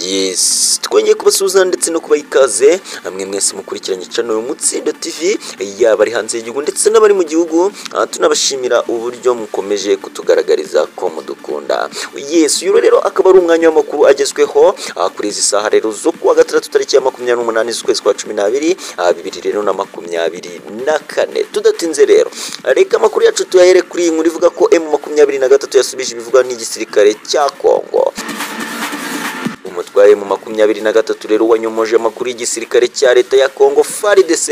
Yes, twongeye kubasuhuza ndetse no kubaha ikaze hamwe mwese mukurikiranye channel Mutsindo TV, yaba ari hanze y'igihugu ndetse n'abari mu gihugu. Tunabashimira uburyo mukomeje kutugaragariza ko mudukunda. Yes, uyu rero akaba ari umwanya w'amakuru agezweho kuri izi saha rero zo kuwa gatandatu tariki ya 28 z'ukwezi kwa 12 2024. Tudatinze rero, reka amakuru yacu tuyahere kuri iyi nkuru ivuga ko M23 yasubije ibivugwa n'igisirikare cya Kongo. Umutwe mu 23 rero wanyomoje amakuru y'igisirikare cya leta ya Kongo FARDC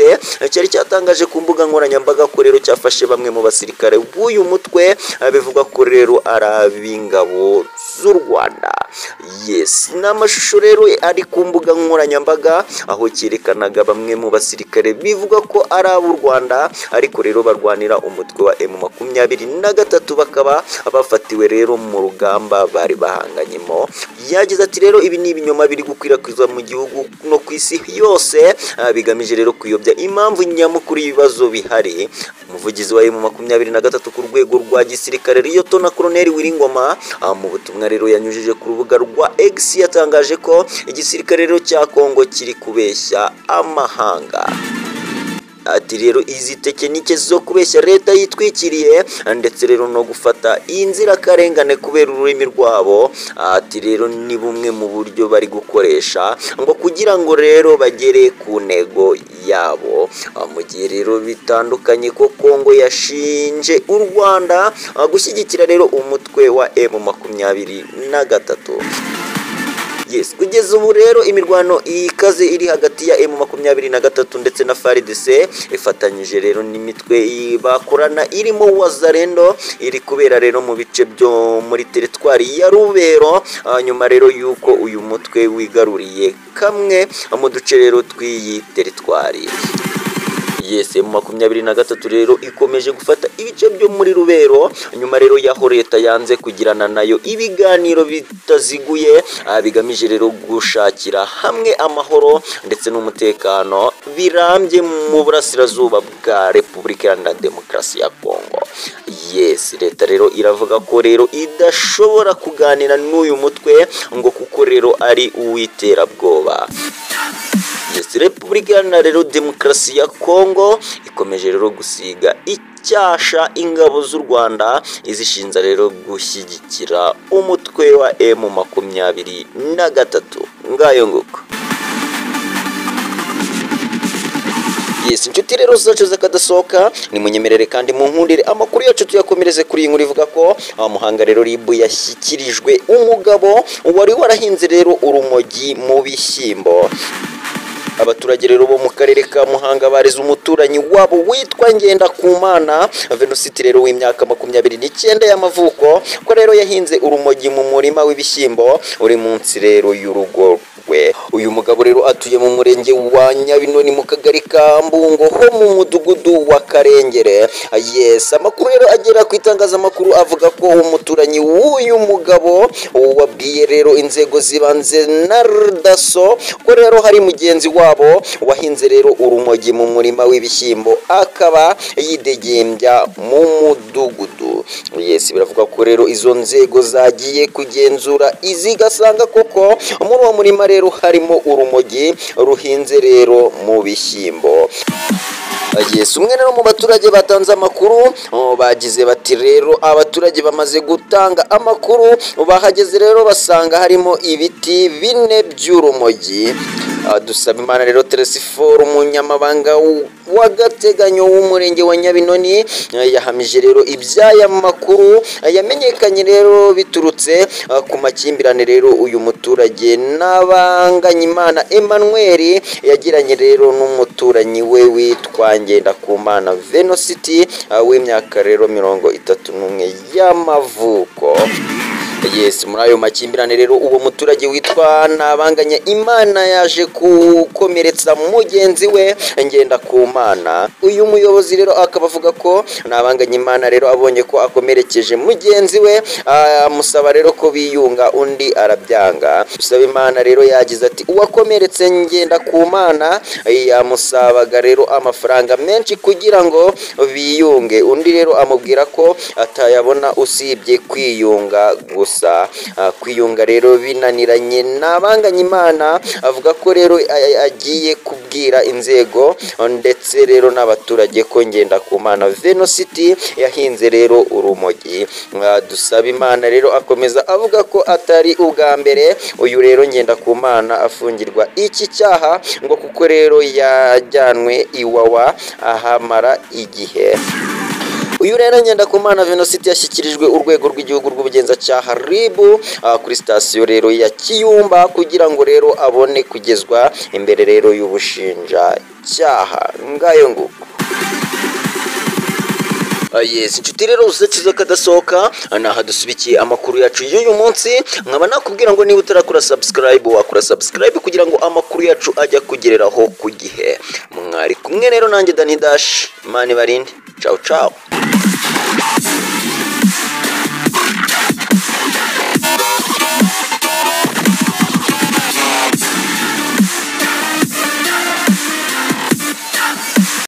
cyari cyatangaje ku mbuga nkoranyambaga ko rero cyafashe bamwe mu basirikare b'uyu mutwe, bivugwa ko rero ari ab'ingabo z'u Rwanda. Yes, n'amashusho rero ari ku mbuga nkoranyambaga aho cyerekanaga bamwe mu basirikare bivugwa ko ari ab'u Rwanda, ariko rero barwanira umutwe wa M23 bakaba bafatiwe rero mu rugamba bari bahanganyemo. Yagize ati rero ibi ni ibinyoma biri gukwirakwizwa mu gihugu no ku isi yose, bigamije rero kuyobya impamvu nyamukuru y'ibibazo bihari. Umuvugizi wa M23 ku rwego rwa gisirikare Liyetona Koloneli Wiringoma mu butumwa rero yanyujije ku rubuga rwa X yatangaje ko igisirikare rero cya Kongo kiri kubeshya amahanga. Ati rero izi tekinike zo kubeshya leta yitwikiriye ndetse rero no gufata inzirakarengane kubera ururimi rwabo, ati rero ni bumwe mu buryo bari gukoresha ngo kugira ngo rero bagere ku ntego yabo. Mu gihe rero bitandukanye ko Kongo yashinje u Rwanda gushyigikira rero umutwe wa M23. Yes, kugeza ubu rero imirwano ikaze iri hagati ya M23 ndetse na FARDC ifatanyije rero n'imitwe bakorana irimo Wazalendo, iri kubera rero mu bice byo muri teritwari ya Rubero, nyuma rero yuko uyu mutwe wigaruriye kamwe mu duce rero tw'iyi teritwari. Yes, M23 rero ikomeje gufata ibice byo muri Rubero nyuma rero yaho leta yanze kugirana nayo ibiganiro bitaziguye bigamije rero gushakira hamwe amahoro ndetse n'umutekano birambye mu burasirazuba bwa Repubulika Iharanira Demokarasi ya Kongo. Yes, leta rero iravuga ko rero idashobora kuganira n'uyu mutwe ngo kuko rero ari uw'iterabwoba. Yes, Repubulika Iharanira rero Demokarasi ya Kongo ikomeje rero gusiga icyasha ingabo z'u Rwanda izishinza rero gushyigikira umutwe wa M23. Ngayo nguko. Yes, inshuti rero zacu zakadasohoka ni munyemerere kandi mu nkundire amakuru yacu tuyakomereze kuri iyi nkuru ivuga ko Muhanga rero RIB yashyikirijwe umugabo wari warahinze rero urumogi mu bishyimbo. Abaturage rero bo mu karere ka Muhanga bareze umuturanyi wabo witwa Ngendakumana Venositi rero w'imyaka 29 y'amavuko ko rero yahinze urumogi mu murima w'ibishyimbo uri munsi rero y'urugo rwe. Uyu mugabo rero atuye mu murenge wa Nyabinoni mu kagari ka Mbungo ho mu mudugudu wa Karengere. Yes, amakuru rero agera ku itangazamakuru avuga ko umuturanyi w'uyu mugabo wabwiye rero inzego zibanze na DASSO ko rero hari mugenzi wa wahinze rero urumogi mu murima w'ibishyimbo akaba yidegembya mu mudugudu. Yes, biravuga ko rero izo nzego zagiye kugenzura izigasanga koko muri uwo murima rero harimo urumogi ruhinze rero mu bishyimbo. Yes, umwe rero mu baturage batanze amakuru bagize bati rero abaturage bamaze gutanga amakuru bahageze rero basanga harimo ibiti bine by'urumogi. Dusabimana rero Telesiforo umunyamabanga w'agateganyo w'umurenge wa Nyabinoni yahamije rero iby'aya makuru yamenyekanye rero biturutse ku makimbirane rero uyu muturage Nabanganyimana Emmanuel yagiranye rero n'umuturanyi we witwa Ngendakumana Venositi w'imyaka rero 31 y'amavuko. Yes, muri ayo makimbirane rero uwo muturage witwa Nabanganya Imana yaje kukomeretsa mugenzi we Ngendakumana. Uyu muyobozi rero akaba avuga ko Nabanganya Imana rero abonye ko akomerekeje mugenzi we amusaba rero ko biyunga, undi arabyanga. Usabimana rero yagize ati uwakomeretse Ngendakumana yamusabaga rero amafaranga menshi kugira ngo biyunge, undi rero amubwira ko atayabona usibye kwiyunga gusa. Gusa kwiyunga rero binaniranye, Ntabanganyimana avuga ko rero agiye kubwira inzego ndetse rero n'abaturage ko Ngendakumana Venositi yahinze rero urumogi. Dusabimana rero akomeza avuga ko atari ubwa mbere uyu rero Ngendakumana afungirwa iki cyaha, ngo kuko rero yajyanwe Iwawa ahamara igihe. Uyu rero Ngendakumana Venositi yashyikirijwe urwego rw'igihugu rw'ubugenzacyaha RIB kuri sitasiyo rero ya Kiyumba kugira ngo rero abone kugezwa imbere rero y'ubushinjacyaha. Ngayo nguko. Yes, inshuti rero zacu z'akadasohoka, naha dusubikiye amakuru yacu y'uyu munsi. Nkaba nakubwira ngo niba utarakora subscribe, wakora subscribe kugira ngo amakuru yacu ajya kugereraho ku gihe. Mwari kumwe rero nanjye Dani Dash, Imana ibarinde. Ciao ciao.